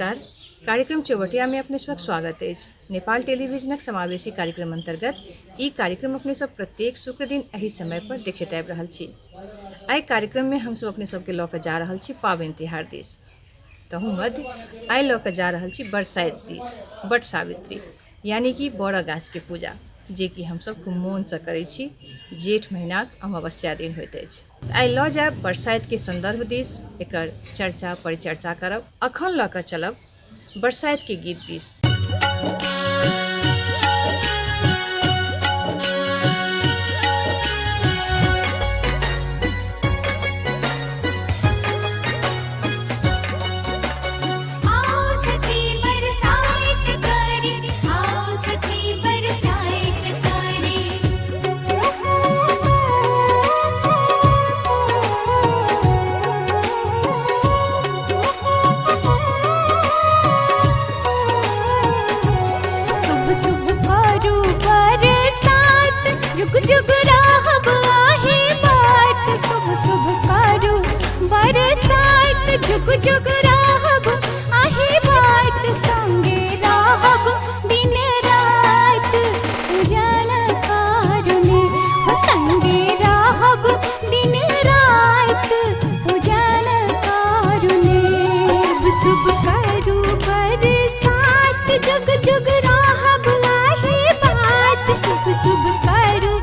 नमस्कार। कार्यक्रम चौबटिया में अपने सबक स्वागत अछि। नेपाल टेलीविजनक समावेशी कार्यक्रम अंतर्गत ई कार्यक्रम अपने सब प्रत्येक शुक्र दिन एहि समय पर देखैत आबि रहल छी। एहि कार्यक्रम में हम सब अपने सबके लऽ कऽ जा रहल छी पाबनि तिहार दिस, तहु मध्य आइ लऽ कऽ जा रहल छी बरसाइत दिस, बट सावित्री यानी कि बड़ गाछके पूजा, जे कि हमसब खूब मोनसँ करै छी, जेठ महीनाक अमावस्या दिन होइत अछि। आइ लऽ जायब बरसाइतके सन्दर्भ दिस, एकर चर्चा परिचर्चा करब। अखन लऽ कऽ चलब बरसाइतके गीत दिस। आओ सखी बरसाइत करी, आओ सखी बरसाइत करी। शुभ शुभ करू बरसात, जुग जुग रहब आहे बात। शुभ शुभ करू बरसात, जुग जुग रहब आहे बात। संगे रहब दिन रात उजाला कारणे, हो संगे रहब दिन रात उजाला कारणे। शुभ शुभ करू बरसात, जुग जुग रहब आहे बात। शुभ शुभ करू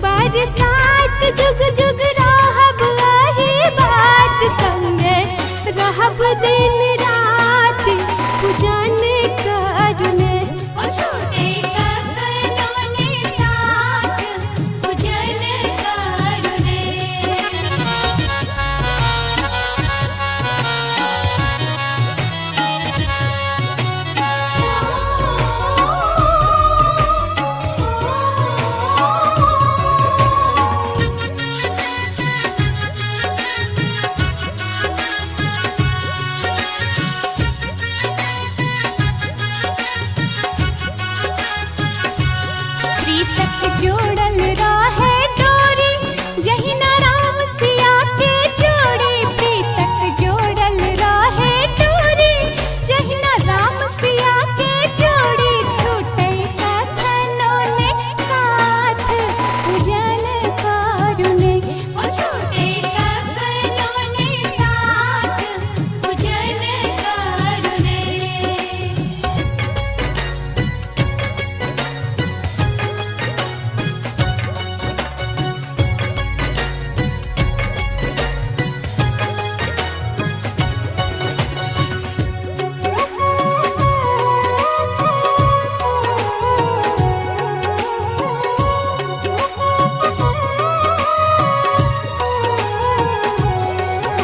बरसात, जुग जुग रहब आहे बात। संगे रहब दिन रात पूजन करने, ओ छोटे ककनोने साथ पूजन करने। प्रीतक जोड़ल रहे डोरी, जहिना राम सिया के जोड़ी। प्रीतक जोड़ल रहे डोरी, जहिना राम सिया के जोड़ी। छूटे कखनो ने साथ उजल करुणे, ओ छूटे कखनो ने साथ उजल करुणे।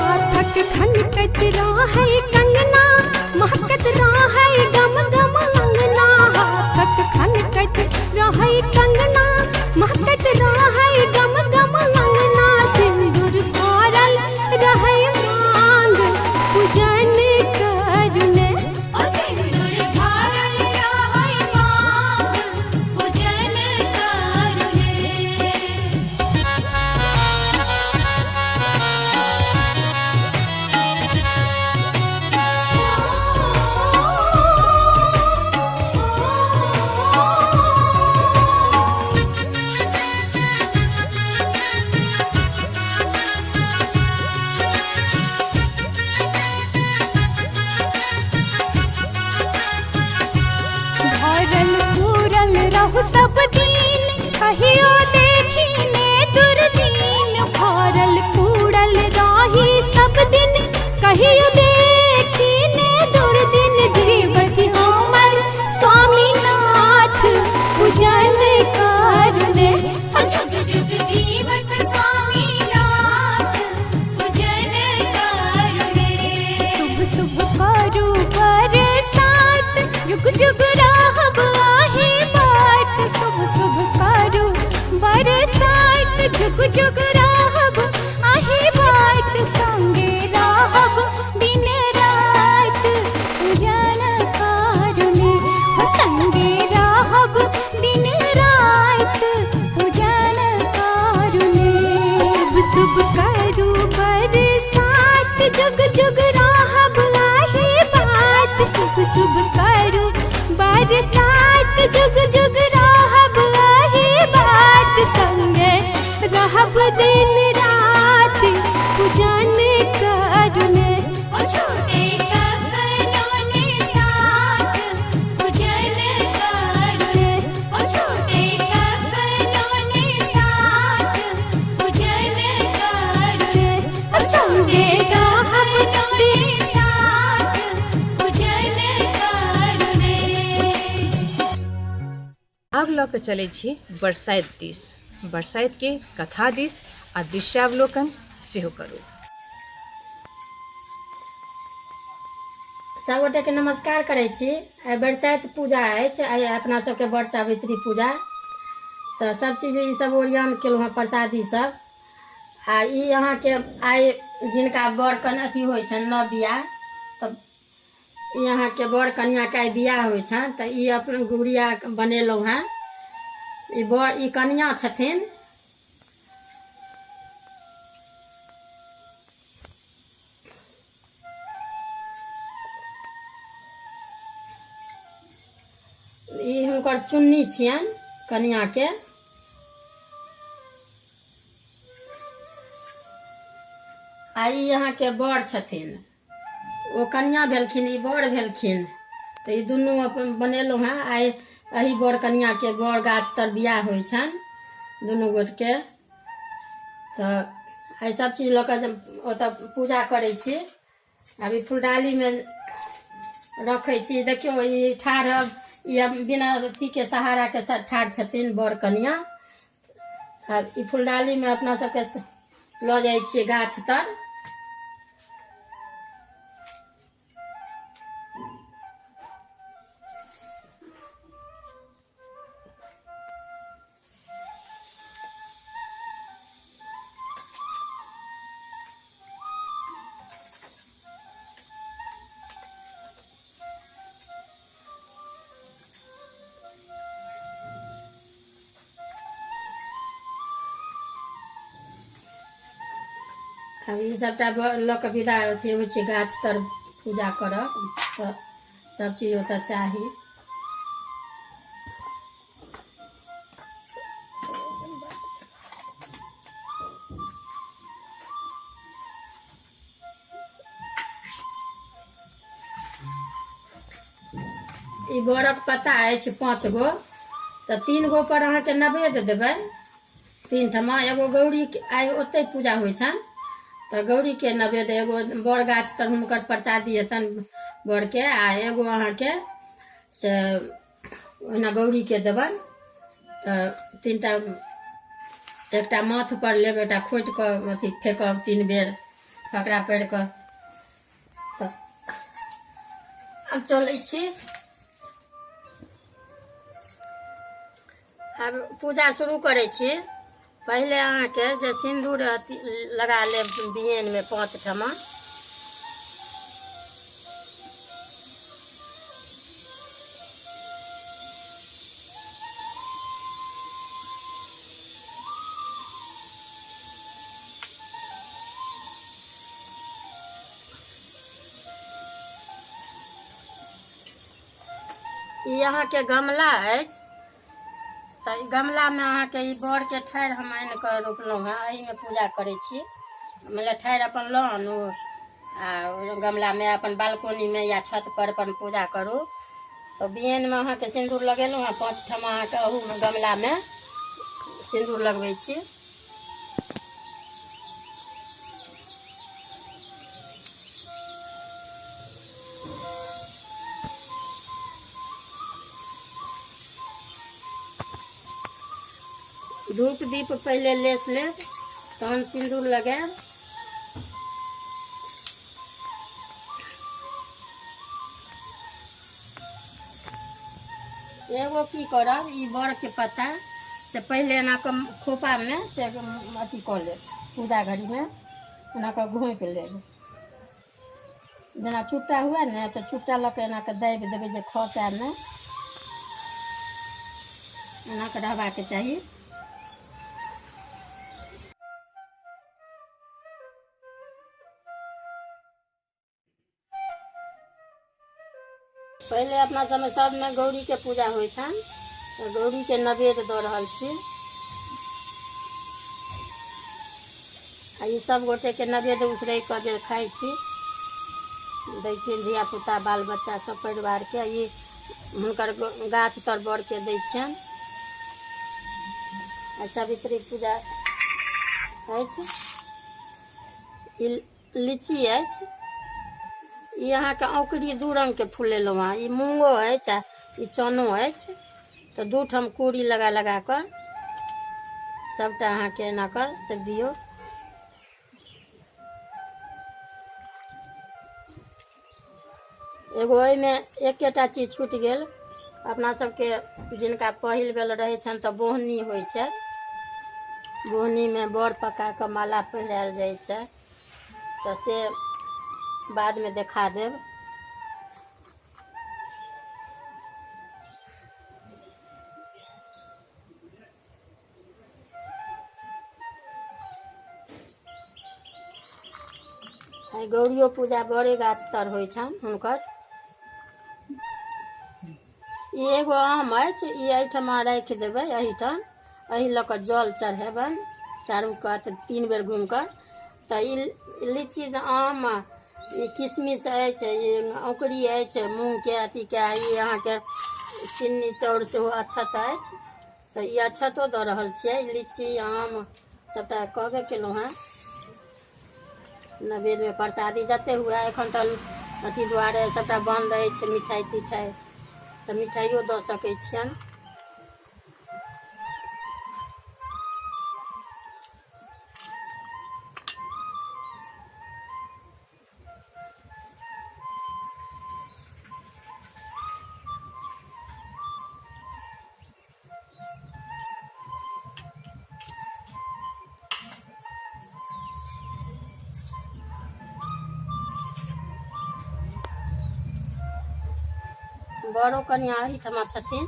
हाथक खनकत रहै कंगना, महकत रहै गम गम अंगना। हाथक खनकत रहै कंगना, महकत रहै गम गम अंगना। सिंदूर भरल रहै मांग पूजन करने, ओ सिंदूर भरल रहै मांग पूजन करने। भरल पूरल रहु सब दिन, कहियो देखी ने दुर्दीन। भरल पूरल रही सब दिन, कहियो देखी ने दुर्दिन। जीवति हमर स्वामीनाथ पूजन करने, जुग जुग जीवत स्वामीनाथ पूजन करने। शुभ शुभ करू बरसात, जुग जुग रहब आहे बात। शुभ शुभ करू बरसात, जुग जुग रहब आहे बात। संगे रहब दिन रात उजाला कारणे, हो संगे रहब दिन रात उजाला कारणे। शुभ शुभ करू बरसात, जुग जुग रहब आहे बात। शुभ करू बरसात। जुग जुग रहब अही बात संगे रहब दिन रात पूजन करुने। ओ छोटे ककनो साथ पूजन करुने। ओ छोटे ककनो साथ पूजन करुने। संगे रहब दिन साथ पूजन करुने। आब लऽ कऽ चलै छी बरसाइत दिस, बरसाइतके कथा दिस आ दृश्यावलोकन सेहो करू। सबगोटेके नमस्कार करै छी। आइ बरसाइत पूजा अछि, आइ अपना सबके बड़ सावित्री पूजा, तऽ सब चीज ई सब ओरियान केलहुँ हँ, प्रसादी सब। आ ई अहाँके आइ जिनका बड़ कन अथी होइ छनि नव बियाह, तऽ ई अहाँके बर कनिआँके आइ बियाह होइ छनि, तऽ ई अपन गुड़िया बनेलहुँ हेँ। ई बर ई कनिआँ छथिन। ई हुनकर चुन्नी छियनि कनिआँके। आ ई अहाँके बर छथिन, ओ कनिया भेलखिन, ई बर भेलखिन। तऽ ई दुनू अपन बनेलहुँ हेँ। आइ एहि बर कनियाके बर गाछ तर बियाह होइ छनि दुनू गोटके। तऽ आइ सब चीज लऽ कऽ ओतऽ पूजा करै छी। आब ई फुलडालीमे रखै छी। देखियौ ई ठाढ़, ई बिना अथीके सहाराके ठाढ़ छथिन बर कनिया। आब ई फुलडालीमे अपना सबके लऽ जाइ छियै गाछ तर। आब ई सबटा लऽ कऽ विदा अथी होइ छै गाछ तर पूजा करब, तऽ सब चीज ओतऽ चाही। ई बरक पत्ता अछि 5 गो, तऽ 3 गो पर अहाँके नैवेद्य देबै 3 ठमा। एगो गौरी आइ ओतहि पूजा होइ छनि, तऽ गौरीके नैवेद्य, एगो बर गाछ तर हुनकर प्रसादी हेतनि बरके, आ एगो अहाँके से ओहिना गौरीके देबनि। तऽ 3टा, एकटा माथ पर लेब, एकटा खोटि कऽ अथी फेकब 3 बेर फकरा पढ़ि कऽ। तऽ आब चलै छी, आब पूजा शुरू करै छी। पहिले अहाँके जे सिन्दूर अथी लगा लेब बियैनमे 5 ठमा। ई अहाँके गमला अछि, तऽ ई गमलामे अहाँके ई बड़के ठाढ़ि हम आनि कऽ रोपलहुँ हेँ, एहिमे पूजा करै छी। मतलब ठाढ़ि अपन लऽ आनू आ गमलामे अपन बालकोनीमे या छत पर अपन पूजा करू। तऽ बियैनमे अहाँके सिन्दूर लगेलहुँ हेँ 5 ठमा, अहाँके अहूमे गमलामे सिन्दूर लगबै छी। धूप दीप पहिले लेस लेब, तहन सिन्दूर लगायब। एगो की करब, ई बड़के पत्ता से पहिले एना कऽ खोपामे से अथी कऽ लेब, पूजा घड़ीमे एना कऽ घोँपि लेब। जेना चुट्टा हुए ने, तऽ चुट्टा लऽ कऽ एना कऽ दाबि देबै जे खसए नहि, एना कऽ रहबाके चाही। पहिले अपना सबमे सबमे गौरीके पूजा होइ छनि, तऽ गौरीके नैवेद्य दऽ रहल छी। आ ई सब गोटेके नैवेद्य उसरैग कऽ जे खाइ छी, दै छियनि धिया पुता बाल बच्चा सब परिवारके। ई हुनकर गाछ तर बड़के दै छियनि। आ सावित्री पूजा अछि। ई लीची अछि। ई अहाँके औकरी दू रंगके फूल लेलहुँ हँ। ई मूँगो अछि आ ई चनो अछि। तऽ दू ठाम कूड़ी लगा लगा कऽ सबटा अहाँके एना कऽ से दियौ। एगो एहिमे एकेटा चीज छूटि गेल। अपना सबके जिनका पहिल बेर रहै छनि तऽ बोहनी होइ छै। बोहनीमे बड़ पका कऽ माला पहिरायल जाइ छै, तऽ से बादमे देखा देब। आइ गौरियो पूजा बड़े गाछ तर होइ छनि हुनकर। ई एगो आम अछि, ई एहिठमा राखि देबै, एहिठाम एहि लऽ कऽ जल चढ़ेबनि चारू कात 3 बेर घुमि कऽ। तऽ ई लीची आम, ई किशमिश अछि, ई औंकरी अछि मूँगके अथीके, ई अहाँके चिन्नी चाउर सेहो अक्षत अछि, तऽ ई अक्षतो दऽ रहल छियै। लीची आम सबटा कहबे केलहुँ हेँ। नैवेद्यमे प्रसादी जते हुए, एखन तऽ अथी दुआरे सबटा बन्द अछि मिठाइ तिठाइ, तऽ मिठाइयो दऽ सकै छियनि। बड़ो कनिया एहिठमा छथिन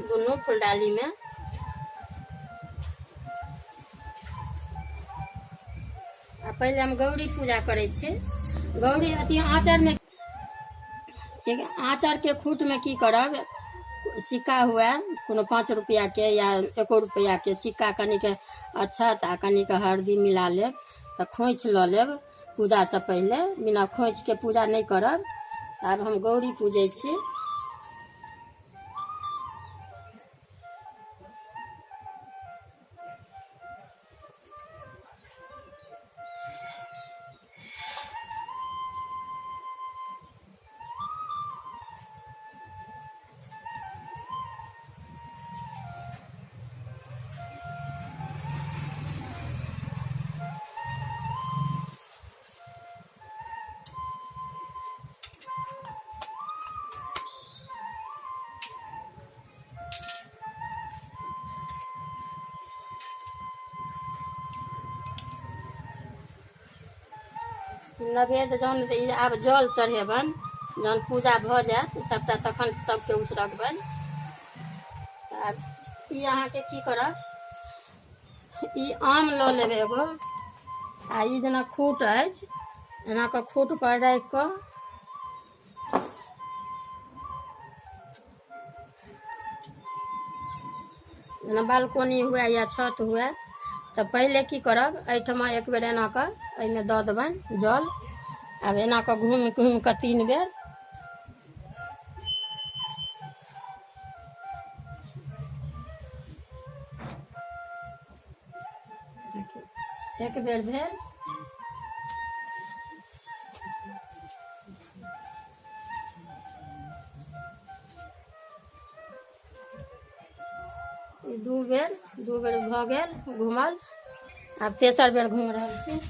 दुनू फुलडालीमे। आ पहिले हम गौरी पूजा करै छी। गौरी अथी आँचरमे, एक आँचरके खूटमे की करब, सिक्का हुए कोनो 5 रुपैआके या 1 रुपैआके सिक्का, कनिक अक्षत आ कनिक हरदी मिला लेब, तऽ खोँइछ लऽ लेब पूजासँ पहिले। बिना खोँइछके पूजा नहि करब। आब हम गौरी पूजै छी। नैवेद्य जहन ई आब जल चढ़ेबनि, जहन पूजा भऽ जायत सबटा तखन सबके उसरगबनि। आब ई अहाँके की करब, ई आम लऽ लेब एगो, आ ई जेना खूट अछि एना कऽ खूट पर राखि कऽ जेना बालकोनी हुए या छत हुए, तऽ पहिले की करब, एहिठमा एक बेर एना कऽ एहिमे दऽ देबनि जल। आब एना कऽ घुमि घुमि कऽ 3 बेर एक बेर भेल। दू बेर, 2 बेर भऽ गेल घुमल। आब तेसर बेर घुमि रहल छी।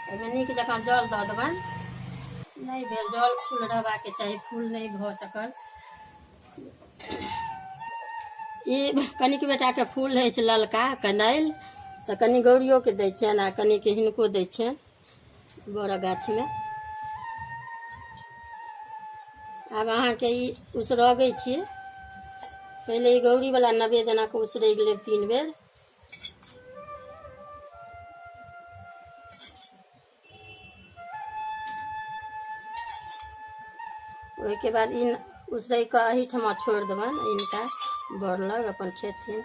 एहिमे नीक जकाँ जल दऽ देबनि। नहि भेल, जल फूल रहबाके चाही, फूल नहि भऽ सकल। ई कनिक बेटाके फूल होइ छै ललका कनैल, तऽ कनि गौरियोके दै छियनि आ कनिक हिनको दै छियनि बड़ गाछमे। आब अहाँके ई उसरगै छी। पहिले ई गौरी वाला नवेद एना कऽ उसरगि लेब 3 बेर। ओहिके बाद ई उसरगि कऽ एहिठमा छोड़ि देबनि, हिनका बर लग अपन खेथिन।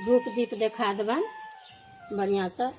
धूप दीप देखा देबनि बढ़िआँसँ।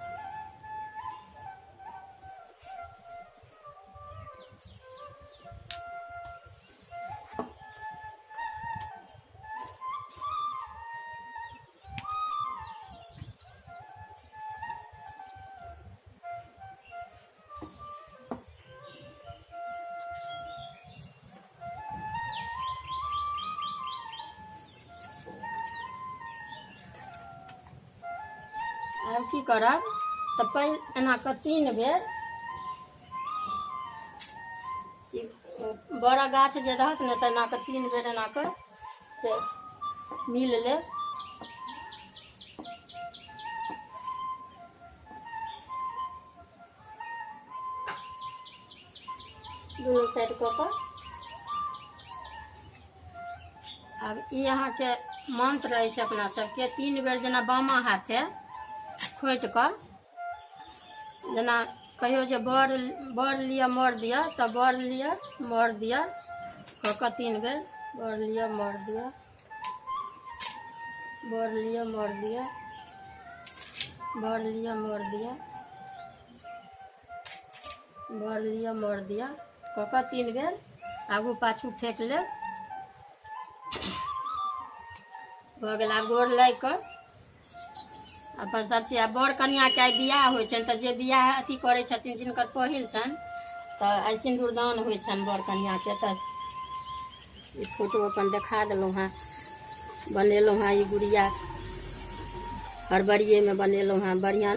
आब की करब तऽ पहिल एना कऽ 3 बेर बड़ा गाछ जे रहत ने तऽ एना कऽ 3 बेर एना कऽ से मिल लेब। दुनू साइड कऽ कऽ। आब ई अहाँके मंत्र अछि अपना सबके 3 बेर जेना बामा हाथे खोटि कऽ जेना कहियो जे बर बर लिअ मर दिअ, तऽ बर लिअ मर दिअ कऽ कऽ 3 बेर बर लिअ मर दिअ, बर लिअ मर दिअ, बर लिअ मर दिअ, बर लिअ मर दिअ कऽ कऽ 3 बेर आगू पाछू फेक लेब। भऽ गेल। आब गोर लागि कऽ अपन सब चीज। आब बर कनियाके आइ बियाह होइ छनि तऽ जे बियाह अथी करै छथिन जिनकर पहिल छनि तऽ आइ सिन्दूरदान होइ छनि बर कनियाके। तऽ ई फोटो अपन देखा देलहुँ हेँ, बनेलहुँ हेँ। ई गुड़िया हड़बड़िएमे बनेलहुँ हेँ। बढ़िआँ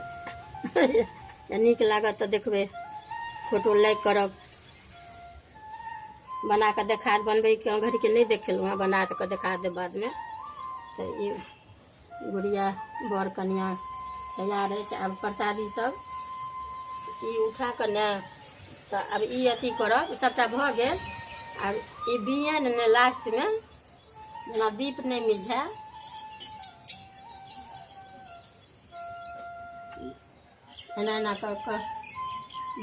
नीक लागत तऽ देखबै, फोटो लाइक करब। बना कऽ देखा बनबैके घड़ीके नहि देखेलहुँ हेँ, बना कऽ देखा देब बादमे। तऽ ई गुड़िया बर कनिया तैयार अछि। आब प्रसादी सब ई उठा कऽ ने तऽ आब ई अथी करब, सबटा भऽ गेल। आब ई बियन ने लास्टमे जेना दीप नहि मिझाय, एना एना कऽ कऽ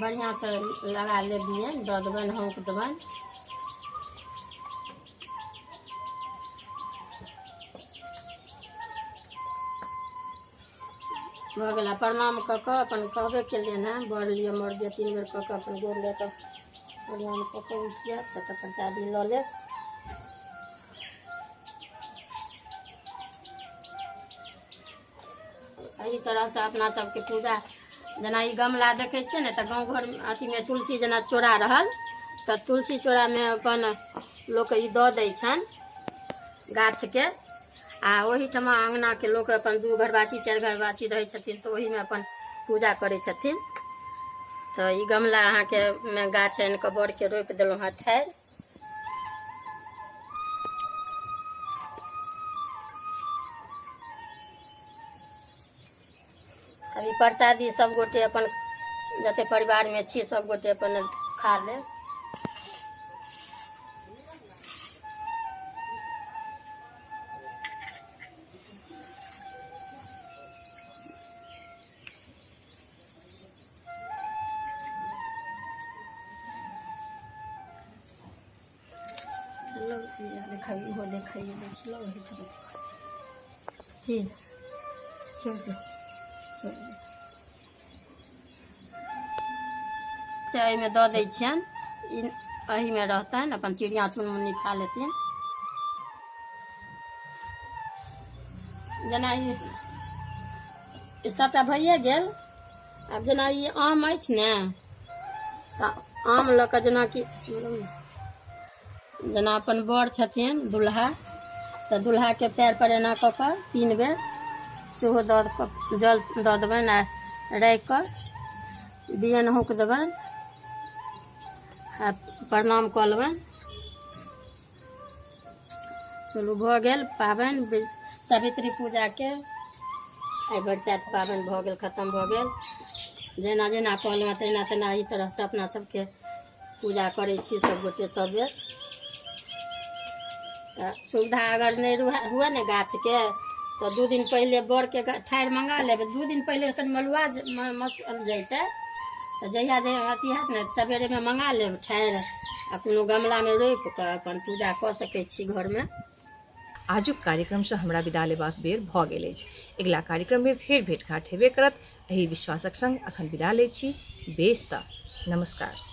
बढ़िआँसँ लगा लेब, बियन दऽ देबनि, हौँक देबनि। भऽ गेल। आ प्रणाम कऽ कऽ अपन कहबे केलियनि हेँ, बर लिअ मर दिअ 3 बेर कऽ कऽ अपन गोर लए कऽ प्रणाम कऽ कऽ उठि जायब, सबटा प्रसादी लऽ लेब। एहि तरहसँ अपना सबके पूजा जेना ई गमला देखै छियै ने, तऽ गाँव घर अथीमे तुलसी जेना चोरा रहल तऽ तुलसी चोरामे अपन लोक ई दऽ दै छनि गाछके, आ ओहिठमा अङ्गनाके लोक अपन 2 घरवासी 4 घरवासी रहै छथिन तऽ ओहिमे अपन पूजा करै छथिन। तऽ ई गमला अहाँके मे गाछ आनि कऽ बड़के रोपि देलहुँ हँ ठाढ़ि। अभी प्रसादी सब गोटे अपन जते परिवार में छी सब गोटे अपन खा लेब। देखा देखाइए दै छलहुँ ओहिठाम ठीक छोड़ि दे, छोड़ि दे। से एहिमे दऽ दै छियनि, ई एहिमे रहतनि, अपन चिड़िया चुनमुनी खा लेथिन। जेना ई सभटा भइए गेल। आब जेना ई आम अछि ने, तऽ आम लऽ कऽ जेनाकि जेना अपन बर छथिन दुल्हा, तऽ दुल्हाके पैर पर एना कऽ कऽ 3 बेर सेहो दऽ कऽ जल दऽ देबनि आ राखि कऽ बियन हौँक देबनि आ प्रणाम कऽ लेबनि। चलू भऽ गेल पाबनि सावित्री पूजाके। आइ बरसाइत पाबनि भऽ गेल, खतम भऽ गेल। जेना जेना कहलहुँ तेना तेना एहि तरहसँ अपना सबके पूजा करै छी सब गोटे सब बेर। तऽ सुविधा अगर नहि हुए ने गाछके तऽ 2 दिन पहिले बड़के ठाढ़ि मंगा लेबै। 2 दिन पहिले कनि मलुआ मसल जाइ छै, तऽ जहिया जहिया अथी हैत ने सवेरेमे मंगा लेब ठाढ़ि आ कोनो गमलामे रोपि कऽ अपन पूजा कऽ सकै छी घरमे। आजुक कार्यक्रमसँ हमरा विदा लेबाक बेर भऽ गेल अछि। अगिला कार्यक्रममे फेर भेटघाट हेबे करत, एहि विश्वासक संग अखन विदा लै छी। बेस तऽ नमस्कार।